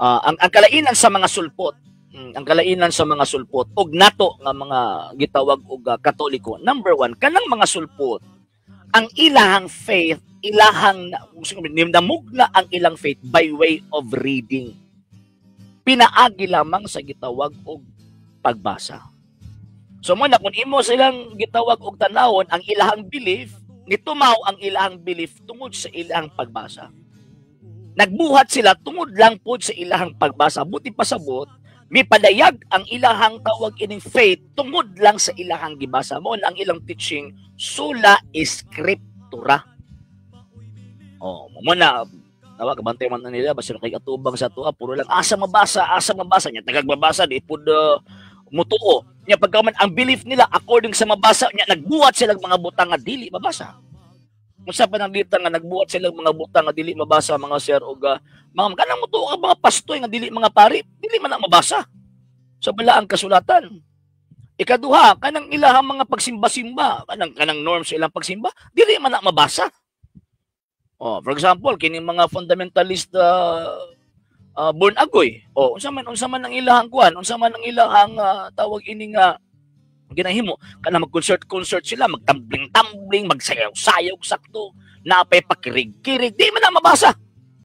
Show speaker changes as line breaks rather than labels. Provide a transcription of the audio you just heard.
Ang kalainan sa mga sulpot, ang kalainan sa mga sulpot og nato nga mga gitawag og Katoliko. Number one, kanang mga sulpot, ang ilahang faith, ilahang namugna ang ilang faith by way of reading. Pinaagi lamang sa gitawag og pagbasa. So mo na kung imo silang gitawag og tanawon ang ilahang belief, nitumaw ang ilahang belief tungod sa ilahang pagbasa. Nagbuhat sila tungod lang pod sa ilahang pagbasa. Buti pasabot, mipadayag ang ilahang tawag ining faith tungod lang sa ilahang gibasa. Mo ang ilang teaching sola scriptura. Oh, mo na tawa kabantay man na nila basta kay atubang sa tuwa, puro lang asa mabasa, asa mabasa nya, tagag mabasa di pud mutuo nya. Pagka man ang belief nila according sa mabasa nya, nagbuhat sila mga butang nga dili mabasa. Unsa pa nang dita nga nagbuhat sila mga butang nga dili mabasa, mga sir og mga kanang mutuo ka mga pastoy nga dili mga pari, dili man na mabasa sa balaang kasulatan. Ikaduha, kanang ilahang mga pagsimba-simba, kanang norms sa ilang pagsimba, dili man na mabasa. Oh, for example, kining mga fundamentalist born agoy. Oh, unsa man ang ilahang kuan, unsa man ang ilahang tawag ini nga ginahimo, kana mag-concert concert sila, magtambling-tambling, magsayaw-sayaw sakto, napay pakirig-kirig, di man na mabasa.